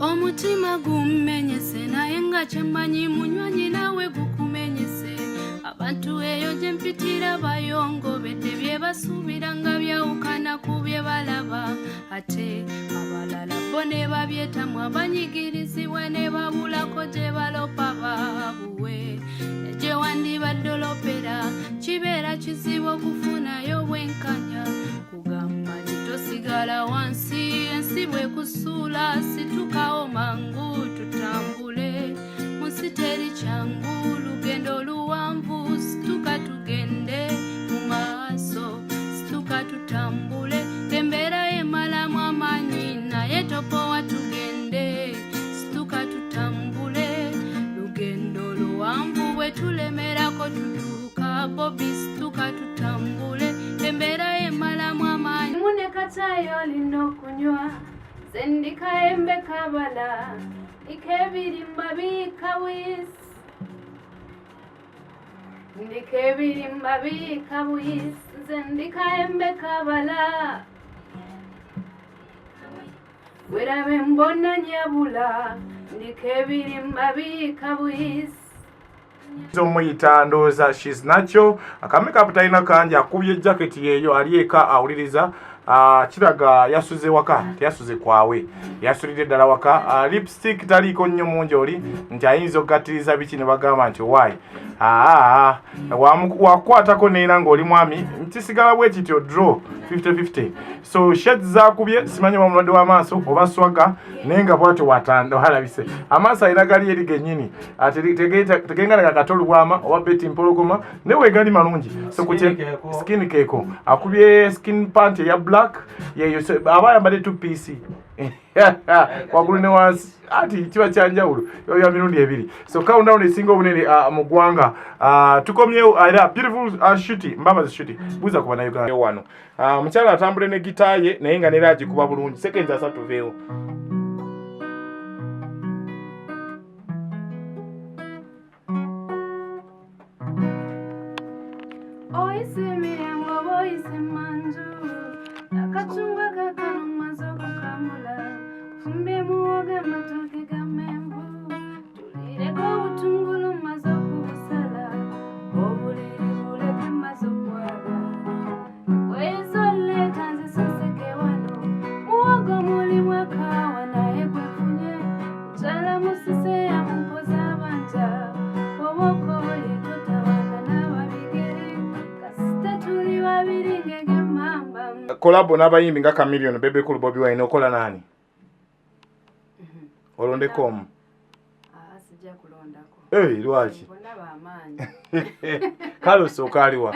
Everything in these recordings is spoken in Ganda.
Omutima gummenyese, naye nga kyemmanyi munywanyi naawe gukumenyese. Abantu eyo gye mpitira bayongobedde, bye basuubira nga byawukana ku bye balaba. Ate abalala bo ne babyetamwa, banyigirizibwa ne babulako gye balopa baabuwe. Ne gye wandibadde olopera kibeera kizibu okufunayo bwenkanya. Kugamba nti tosigala wansi, ensi bwe kusuula, situkawo mangu tutambule. Mu nsi teri kyangu, lugendo luwanvu, situka tugende mu maaso, situka tutambule. Embeera emalamu amaanyi naye topowa, tugende, situka tutambule. Lugendo luwanvu, bwe tulemerako tutuuka. Bobi, situka tutambule, embeera emalamu amaanyi. Mune katayo olina okunywa, nze ndi kayembe kabala, ndiko ebirimba biika buyisi, ndiko ebirimba biika buyisi, nze ndi kayembe kabala. Werabe mbona nyabula, ndiko ebirimba biika buyisi. Omuyita ndowooza she's natural, aka makeup talina kangi, akubye jacket yeeyo, ali eka awuliriza. Ah, kiraga yasuze waka, teyasuze kwawe, yasulidde ddala waka. Ah, lipstick taliiko nnyo mungi, oli nti ayinza okugattiriza biki ne bagamba nti why. Aa, wakukwatako neera ng'oli mwami kisigala bwe kityo, draw 50-50. So shades zakubye, simanyi oba mulwadde w'amaaso oba swaga, naye nga bwatyo walabise amaaso alina gali eri gennyini. Ah, tegengana kato lubwama oba Betty Mpologoma, naye wegali malungi. So ku Skin keeko. Skin keeko, akubye skin pant eya black yeyo. So, aba ayambadde 2 piece waggulu ne wansi, ati kiba kyanjawulo bya mirundi ebiri. So countdown esinga obunene mu ggwanga. Tukomyewo era beautiful Shuti Mbabazi. Shuti, buuza ku bannayuganda wano. Mukyala atambule ne gita ye, naye nga neera agikuba bulungi. Seconds 30 veewo. Oyise emiryango oba oyise emanju, akacungwa kakano maze okukamula, fumbye muwogo, amatooke gamenvu, tulireko obutungulu maze okubusala, obuliri buleke maze okwala, wezoleeta nze soseke wano, muwogo mulimu akaawa naye gwefunye mukyala musise yamupoza abanja, oba okoye totawana n'ababigere, kasita tuli babiri ngege mamba. Collabo n'abayimbi nga Chameleone, Bebe Cool, Bobi Wine, okola naani? Olondeko omu. Ah, sijja kulondako. Hey, lwaki? Bonna bamaanyi. Kale osooka aliwa?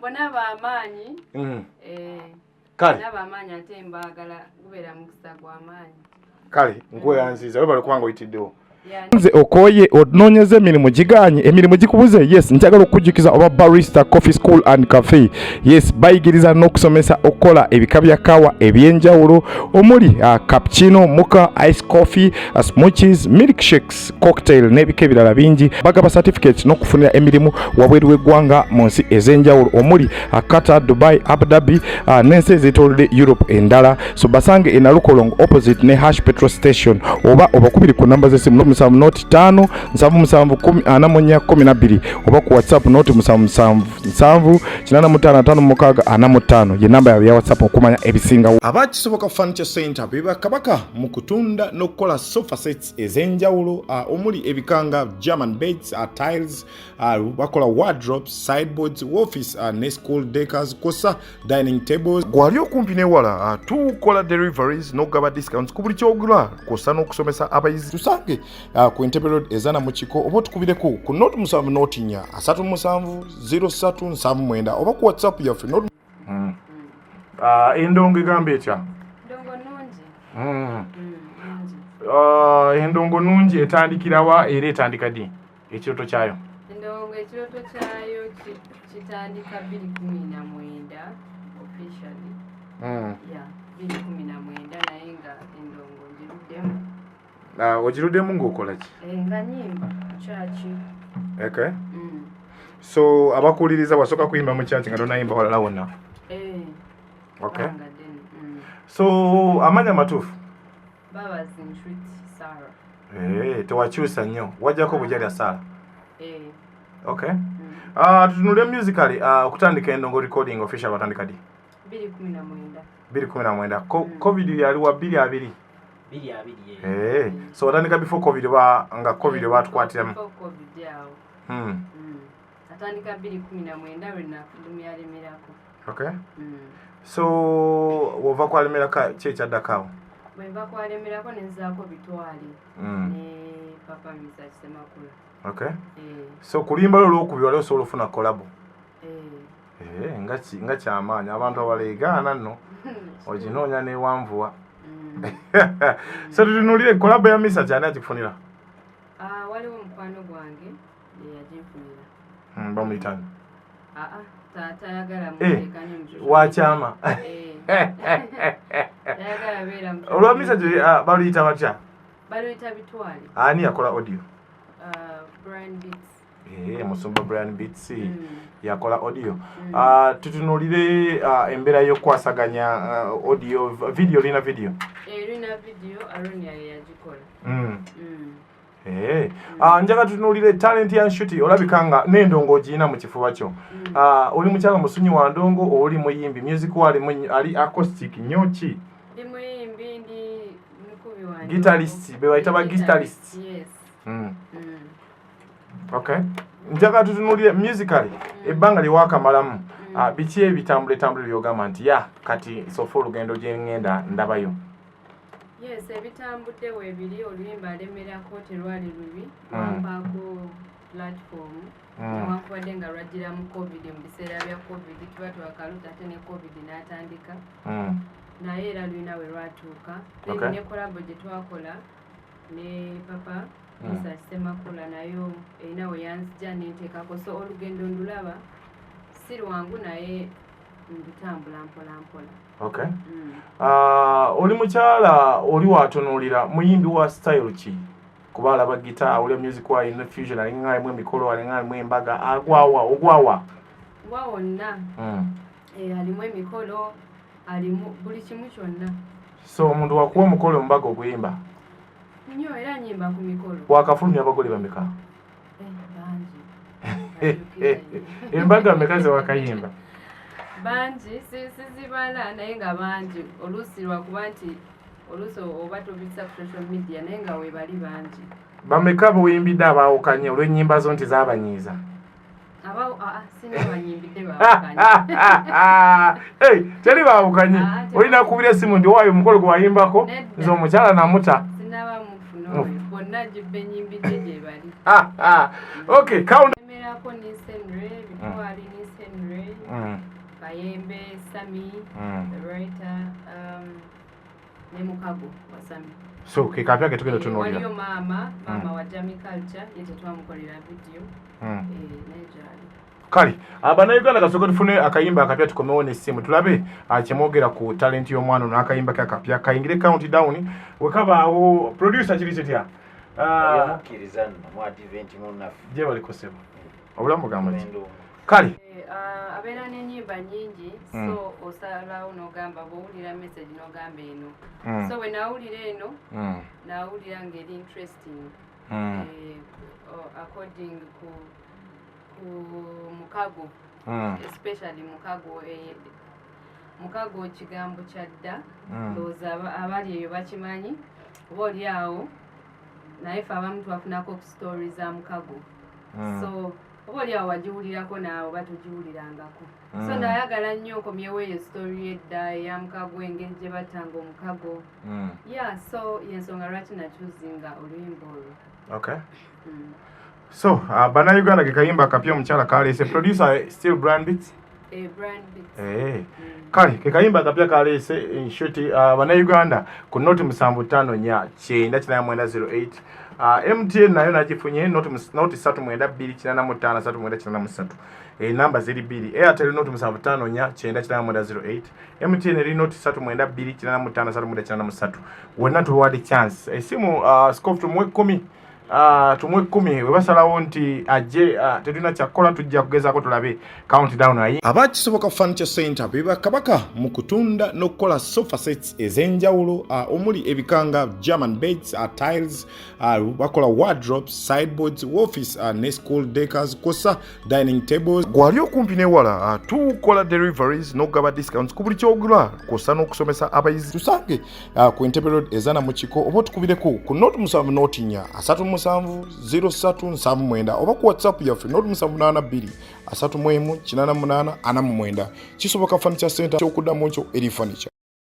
Bonna bamaanyi. Eh, Kale. Bonna bamaanyi, ate mbaagala, gubeera mukisa gw'amaanyi. Kale nkweyanziza, webale kubanga oyitiddewo. Yeah. Nze okoye onoonyeza emirimu giganye, emirimu gikubuze. Yes, njagala okukujjukiza oba Barista Coffee School and Cafe. Yes, bayigiriza n'okusomesa okukola ebika bya kawa ebyenjawulo omuli cappuccino, mocha, ice coffee, smoothies, milkshakes, cocktail n'ebika ebirala bingi. Bagaba certificates n'okufunira emirimu wabweru w'eggwanga mu nsi ez'enjawulo omuli Qatar, Dubai, Abu Dhabi n'ensi ezeetoolodde Europe endala. So basange e Nalukolongo opposite ne Hash petrol station, oba obakubiri ku namba z'essimu 0 7 05 77 10 44 12, oba ku WhatsApp 0 77 7 85 56 45 ye namba yaabwe ya WhatsApp okumanya ebisingawo. Abakisoboka Furniture Center be bakabaka mu kutunda n'okukola sofa sets ez'enjawulo, omuli ebikanga German beds, tiles, bakola wardrobes, sideboards, office ne school decors kwossa dining tables. Gwali okumpi newala, tukola deliveries n'okugaba discounts ku buli kyogula kwossa n'okusomesa abayizi. Tusange ku Entebbe Road ezana mu kiko, oba otukubireko ku 0 7 0 4 37 03 79, oba ku WhatsApp yaffe 0 Endongo egamba etya? Ndongo nnungi. Nnungi. Endongo nungi etandikirawa era etandika ddi, ekirooto kyayo? Endongo ekirooto kyayo kitandika 2019 officially. Yeah, 2019, naye nga endongo ngiruddemu. Ogiruddemu ng'okola ki? Eh, nga nyimba kyaki. Okay. So abakuwuliriza, wasooka kuyimba mu kyaki nga tonayimba walala wonna? Eh, Okay. bbanga ddene. So amanya matuufu? Mbabazi Nshuti Sarah. Eh, tewakyusa nnyo, wajjako bujalya Sarah. Eh. Okay. Tutunule musically, okutandika endongo recording official watandika ddi? 2019. 2019. Covid yali wa 2020. 2020, ye. Eh, so watandika before Covid ba nga Covid batukwatiramu? Before Covid awo. Atandika 2019 lwe nafulumya Alemerako. Okay. So wova kwalemerako, ki ekyaddako awo? Bwe nva kwalemerako nenzaako Bitwale ne Papa Misa Kisemakula. Okay. Eh. So kulimba lwo olwokubiri wali osobola ofuna collabo? Eh. Eh, nga kyamaanyi, abantu abaleegaana nno oginoonya newanvuwa. So tutunulire collabo ya Misa, kyani akikufunira? Ah, waliwo mukwano gwange yeyaginfunira. Bamuyitani? Aa, tayagala Eh, muteeka nnyo mu social wakyama. media. Eh. Tayagala beera mu Olwa Misa baluyita batya? Baluyita Bitwale. Ani yakola audio? Ah, Brian Beats. Eh, musumba Brian Beats yakola audio. Ah, tutunulire embeera y'okukwasaganya audio, video, lina video? Eh, lina video, Aronia ye yagikola. Eh, njagala tutunulire talent ya Nshuti. Olabika nga n'endongo ogiyina mu kifuba kyo. Oli mukyala musunyi wa ndongo, oli muyimbi music wo ali acoustic nnyo ki? Ndi muyimbi, ndi mukubi wa ndongo. Guitarist, be bayita ba guitarist. Yes. Okay, njagala tutunulire musically ebbanga lye waakamalamu. Biki ebitambula etambula byogamba nti ya kati sofa olugendo gye ŋŋenda ndabayo? Yes, ebitambudde weebiri, oluyimba Alemerako terwali lubi, lwampaako platform newankubadde nga lwajjira mu Covid, mu biseera bya Covid tuba twakaluta ate ne Covid n'atandika, naye era lulina we lwatuuka. Then ne collabo gye twakola ne Papa Musa Kisemakula nayo erina we yanzija nenteekako. So olugendo ndulaba si lwangu, naye ndutambula mpola mpola. Okay. Oli mukyala oli watunuulira muyimbi wa style ki? Kuba alaba gita, awulira music wa alina fusion, alinga alimu emikolo, alinga alimu embaga, agwawa ogwawa? Wa wonna. Eh, alimu emikolo, alimu buli kimu kyonna. So omuntu wakuwa omukolo, omubaga, oguyimba? Nnyo, era nyimba ku mikolo. Wakafulumya abagole bameka? Eh, bangi. Embaga meka ze wakayimba? Bangi, sizibala, naye nga bangi. Oluusi lwakuba nti oluusi oba tobissa ku social media, naye nga weebali bangi. Bameka bewimbidde abaawukanye olw'ennyimba zo nti zaabanyiiza? Aba sina banyimbidde baawukanye. Hey, teri baawukanye? Ah, Olina kubira esimu ndi owaayo omukolo gwe wayimbako, Nedda. nze omukyala namuta? Sinaba mufuna oyo. Bonna gibbe nyimbidde gye bali. Okay, count. Emerako Nisenre, Bitwali, Nisenre, Kayembe, Sami the writer, ne Mukago wa Sami. So ke kapya ke tugenda Eh, tunuulira. waliyo maama wa Jami Culture, ye tetwamukolera video. Eh, naye gyali. Kale abannayuganda, kasooka tufune akayimba akapya, tukomewo n'essimu tulabe kyemwogera ku talent y'omwana ono n'akayimba ke akapya kayingire count down wekabaawo. Producer, kiri kitya? Yamukkiriza nno mu advent munnaffe. Gye balikosebwa obulamu bugamba ki? Genda omwo. Kale. Eh, abeera n'ennyimba nnyingi, so osalawo n'ogamba bw'owulira message n'ogamba eno. So bwe nawulira eno, nawulira ng'eri interesting. Eh, according ku mukago, especially mukago, eh, mukago kigambo kya dda. Ndowooza abali eyo bakimanyi oba oli awo, naye fe abamu twafunako ku story za mukago. So oba oli awo wagiwulirako naawe oba togiwulirangako. So nayagala nnyo nkomyewo eyo story edda eya mukago, engeri gye battanga omukago. Yeah, so yensonga lwaki nachoosinga oluyimba olwo. Okay. So bannayuganda, ke kayimba akapya omukyala kaleese. Producer still Brand Beats? Eh, Brand Beats. Eh. Mm. Kale ke kayimba akapya kaleese Nshuti. Bannayuganda, ku noti 754 989 08, MTN nayo nagifunye, noti 392 85 3983. Enamba ziri bbiri: Airtel noti 754 989 08, MTN eri noti 392 85 3983. Wonna tubawadde chance. Esimu, scof, tumuwe 10. Tumuwe 10, we basalawo nti ajje, tetulina kyakukola, tujja kugezaako tulabe countdown ayi. Aba Kisoboka Furniture Center be bakabaka mu kutunda n'okukola sofa sets ez'enjawulo, omuli ebikanga German beds, tiles, bakola wardrobes, sideboards, office ne school decors, kwossa dining tables. Gwali okumpi newala, tukola deliveries n'okugaba discounts ku buli kyogula, kwossa n'okusomesa abayizi. Tusange ku Entebbe Road ezana mu kiko, oba otukubireko ku 07 0 4 37 03 79, oba ku WhatsApp yaffe 0 7 82 31 88 49. Kisoboka Furniture Center, kyokuddamu nkyo eri furniture.